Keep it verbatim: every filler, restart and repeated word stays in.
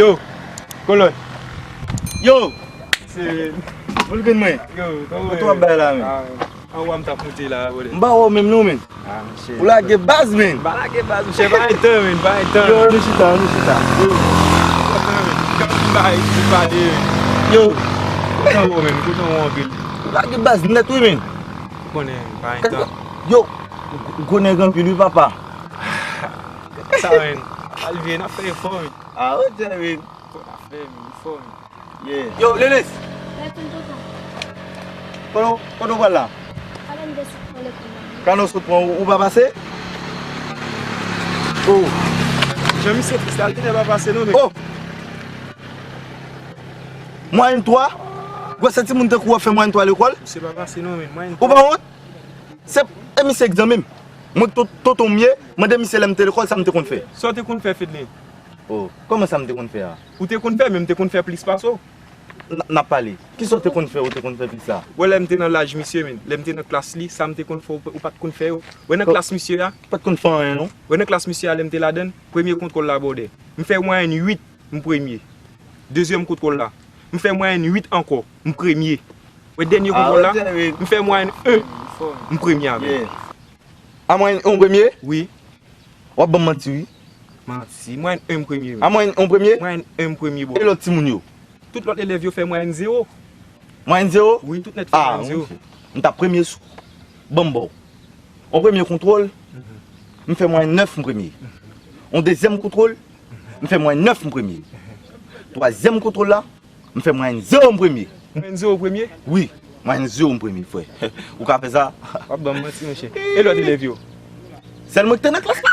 Yo, kolòn. Yo! Se Pou l gen mwen. Yo, kòman w ye? Kote w ap bay la, men? Ah, anwa m t ap moute la, brother. M pa wè w menm non, men. Ah, monchè. Ou lage baz, men. M pa lage baz, monchè, pa gen tan, men, pa gen tan. Yo, nou chita, nou chita. Yo. Kote w ye, men? Kòman w ye, men? Yo. Kote w ye, men? Kote w anpil? Ou lage baz nèt, wi, men. Ou konnen, pa gen tan. Yo, ou konnen gen anpil, wi, papa. Sa, men. Al vye, n ap fè efò, men. Ah, ok, men. Fò n ap fè, men, efò, men. Yeah. Yo, Lelis! Mwen konn tonton. Kote w, kote w pral la? Pale m de sot pran lekòl la. Kano sot pran, ou, ou pa pase? Oh. Jan misye tris la, li te pa pase non, men. Oh! Mwayèn twa? Gwosè timoun tankou w ap fè mwayèn twa lekòl? Misye pa pase non, men. Mwayèn twa. Ou pa wont? Se, e misye egzanmen m. Mwen, to-, tonton m ye, mande misye lè m te lekòl, sa m te konn fè. Sa w te konn fè, Fedlin? Oh, kòman sa m te konn fè a? Ou te konn fè, men m te konn fè plis pase w. N, n ap pale. Kisa w te konn fè, ou te konn fè plis la? Wè, lè m te nan laj misye, men, lè m te nan klas li, sa m te konn fè, ou, ou pa t konn fè yo. Wè, nan klas misye a. Ou pa t konn fè anyen, non. Wè, nan klas misye a, lè m te ladann, premye kontwòl la, brother. M fè mwayèn uit, m premye. Dezyèm kontwòl la, m fè mwayèn uit ankò, m premye. Wè, dènye kontwòl la, m fè mwayèn en, m premye avè l. A mwayèn en w premye? Wi. W ap ban m manti, wi. Manti. Mwayèn en m premye, wi. A mwayèn en w premye? Mwayèn en m premye, bro. E lòt timoun yo? Tout lòt elèv yo fè mwayèn zewo. Mwayèn zewo? Wi, tout nèt fè mwayèn zewo. Ah, ok. M t ap premye sou. Ban m ba w. On premye kontwòl, m fè mwayèn nèf m premye. On dezyèm kontwòl, m fè mwayèn nèf m premye. Twazyèm kontwòl la, m fè mwayèn zewo m premye. Mwayèn zewo premye? Wi, mwayèn zewo m premye, frè. Ou ka fè sa? W ap ban m manti, monchè. E lòt elèv yo? Sèl mwen ki te nan klas la.